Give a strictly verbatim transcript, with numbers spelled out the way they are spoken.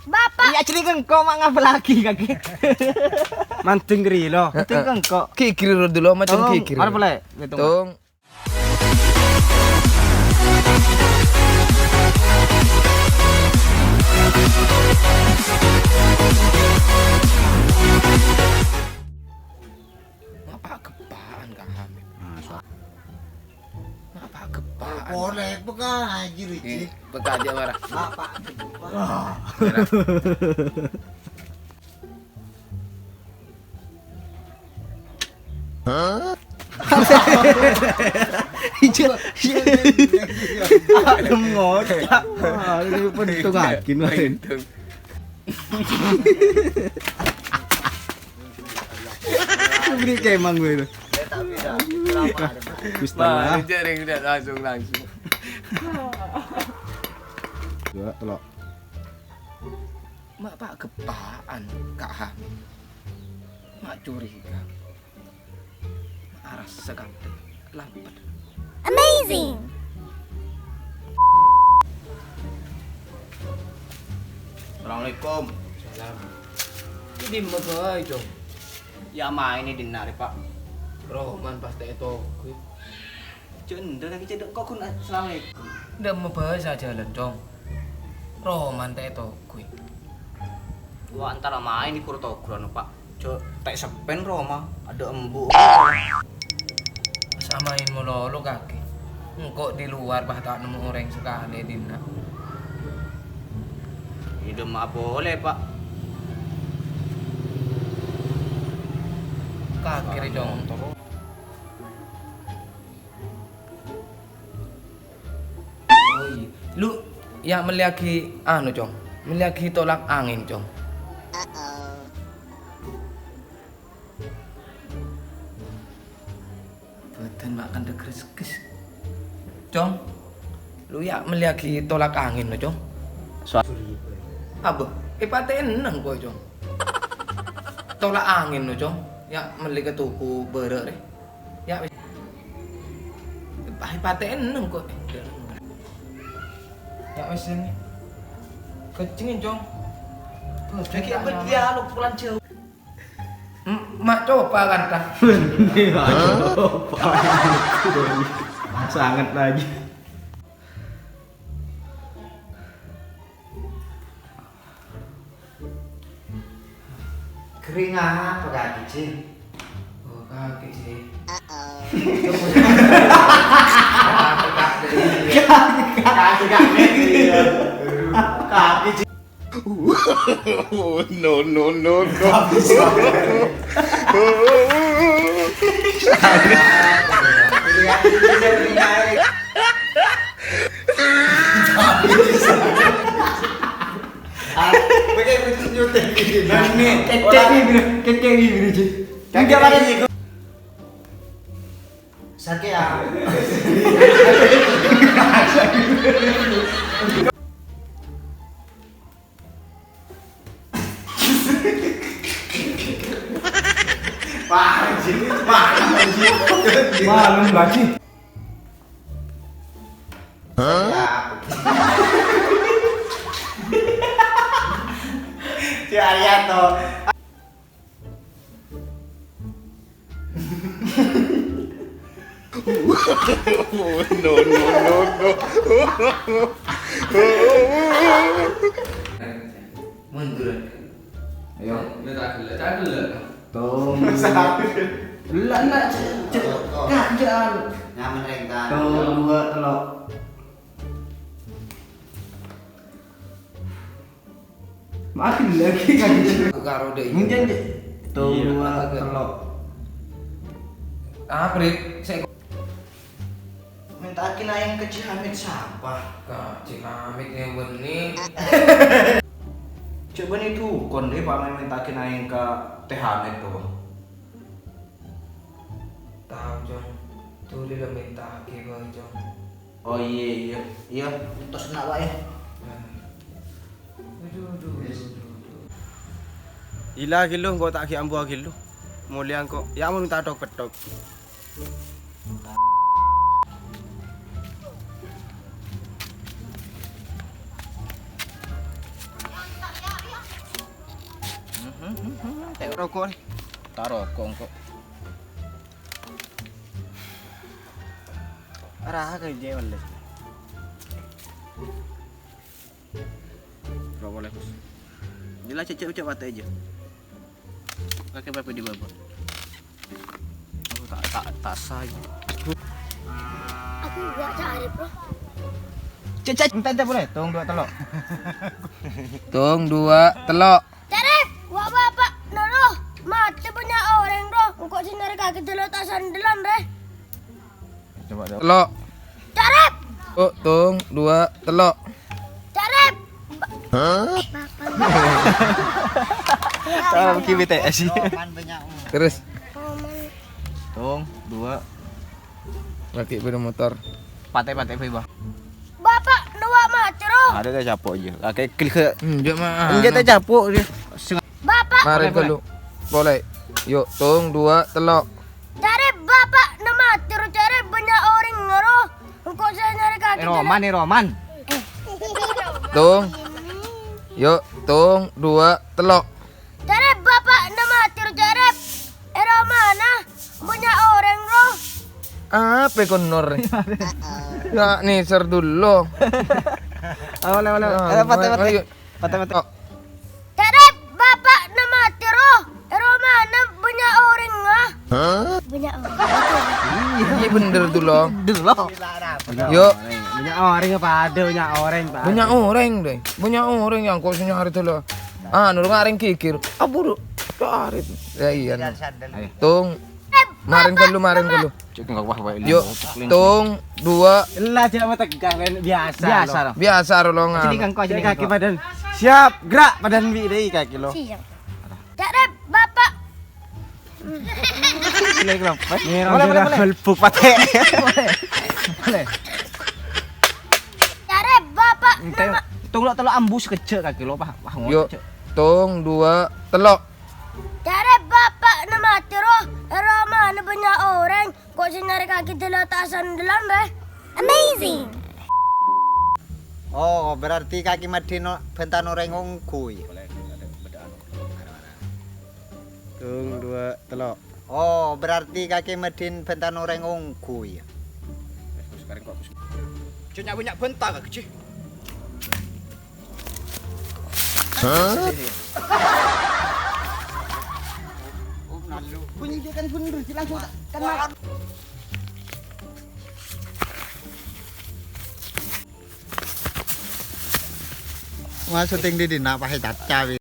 Bapak. Iyâ, jârèya engko' ma' ngapa lagi, kakè? Mandeng kèra, lo. Mandeng engko'. Kikir dulu, macam kikir. Arep polè. Tung. Ngapa kepaan, Kak Hamid? Nah, so- Ngapa kepaan? Korek, bukan, anjir, Iji. Bukan dia marah. Ngapa kepaan? Marah. Hah? Ija, ija. Adem ngocak. Wah, ini pentung lagi, lain. Beri kemang gue itu. Wis, tengah. Jaring udah langsung, langsung. Dua, telok. Ma' pa' geppa'an, Kak Hamid. Ma' curiga. Ma' arassa kanti lampet. Amazing! Assalamualaikum. Salam. Ini dimma bae, Cong? Ya main ini dinare, Pak. Roman pas ta' etogui. Jhâ' endâ' lagi cedhek kok ghun assalamualaikum. Dâ' emma bhâi sajhâlân, Cong. Roman ta' etogui. Wa' antara main ikur toguran, Pak. Jhâ' ta' seppen Roma, adâ' embu'. Samain malolo kakè. Engko' di luar, Pak, ta' nemmo orèng sakalè dinna'. Idem apa polè, Pak? Kakè rè, Cong. Oh, iyâ. Lu, ya, mellèyaghi, anu, Cong. Mellèyaghi tolak angèn, Cong. Bâdân ma' kantha greskes. Cong, lu, ya, mellèyaghi tolak angèn, no, Cong. Abâ, èpatè'è enneng kowe, Cong. Tolak angèn, no, Cong. Ya, mellè ka toko bârâ' rè. Ya, wis. Pah, patè'è enneng kok. Ya, wis, ini. Kencengin, Cong. Lagi apa dia, lu pulang jauh. M-, mak coba kan, ta? Mak coba. Sangat lagi. Kering apa kaki, Cing? Oh, kaki, Cing. Kaki, kaki. Kaki, kaki. Kaki, Cing. No, no, no, no. Ah, pakai putus nyuting di sini. Nah, nih, kecek nih, bro. Kecek nih, bro, Ji. Enggak, Pak. Sakit, ah. Wah, anjing, wah, anjing. Malam lagi. Hah? Si Arianto. No, no, no, no. Mundur. Ayo. Ini tak gelek, tak gelek. Tong. Lah, lah, cek, cek. Kak, jangan. Nyaman, Reng, kan? Tong, dua, telok. Mati lagi kan. Karo dek. Mungkin, Cek. Tong, dua, telok. Ah, Prit, saya Menta'aghi naèng ka Cik Hamid sapa? Ka Cik Hamid yang benih. Cek bânnè dukon, deh, Pak, menta'aghi naèng ka Teh Hamid, tuh. Tahu, Cong. Tuli la menta'aghi, Bang, Cong. Oh, iya, iya. Iya, entos nak, Pak, ya. Nah. Aduh, aduh, aduh, aduh, aduh. Ila ghâllu, engko' ta' ghi' ambu ghâllu. Molèya engko'. Ya' mon ta' thok-pèthok. Roko' nè. Ta' roko' engko'. Araha ka iyâ, wales. Roko' lè, Bos. Jâ' la cècè' ucap ate aja. Kakè bâbâ di bâbâ. Oh, ta', ta', ta' sah. Aku nggak cari, Bro. Cècè', entah, entah boleh. Tong, dua, tello'. Tong, dua, tello'. Carep, wa' bapa' noro. Matè bânnya' orèng, ro. Engko' sè nyarè kakè dâlâ ta' sandelan, rè. Coba, Dok. Tello'. Carep. Oh, tong, dua, tello'. Carep. Hah? Bapa'. Salah ki B T S. Terus. Tong, dua. Lagi bâdâ motor. Patè-patè, Bang. Bapa' nowak matè, ro. Ada ta' capo' aja. Kakè klik. Hmm, jâ' ma. Enjâ' ta' capo' dia. Bapa'. Marèn ghâllu. Polè. Yuk, tong, dua, tello'. Carep, bapa' nè matè, ro, carep, bânnya' orèng, ro. Engko' sè nyarè kakè. Eh, Roman, eh, Roman. Tong. Yuk, tong, dua, tello'. Carep, bapa' nè matè, ro, carep. Eh, Roman, ah. Bânnya' orèng, ro. Apa kon nor? Ya, nih, serdullo. Ayo, ayo, ayo. Ah, ayo, patè, patè. Ayo. Patè, patè. Oh. Carep, bapa' nè matè, ro. Eh, Roman, bânnya' orèng, ah. Hah? Bânnya' orèng. Iyâ, bhender tuh, lo. Bhender, lo. Yuk. Bânnya' orèng apa ada, bânnya' orèng, Pak. Bânnya' orèng, deh. Bânnya' orèng yang kok sini hari tuh, lo. Ah, nurung arèng kikir. Abu, Dok. Cari. Ya, iya. Tong. Marèn ghâllu, marèn ghâllu. Cek nggak wah, wah, ini. Yuk, tong, dua. Ella, jâ' mategas, men. Biasa, biasa, lo. Biasa, ro, longan. Sini, Kang, kok, sini, Kang, kok. Siap, gerak, padâ bi' dâi kakè, lo. Siap. Carep, bapa'. Boleh, boleh, boleh. Boleh, boleh, boleh. Balbuk patè. Boleh. Boleh. Carep, bapa'. Ente, tong, lo, tello' ambu sakejjhâ' kakè, lo, Pak. Wah, ngono. Yuk, cek. Tong, dua, tello'. Carep, bapa' nè matè, ro. Eh, Roman, bânnya' orèng. Kok sè nyarè kakè dâlâ ta' sandelan, rè? Amazing. Oh, berarti kakè maddhin bhânta orèng ongghu, yâ? Tong, dua, tello'. Oh, berarti kakè maddhin bhânta orèng ongghu, yâ? Jâ' nya'-bânnya' bhânta, kakè, Ji. Hah? Oh, nallo. Bunyi dia kan bener, Ji, langsung tak kena. Wah, syuting di dina, pas caca, wi.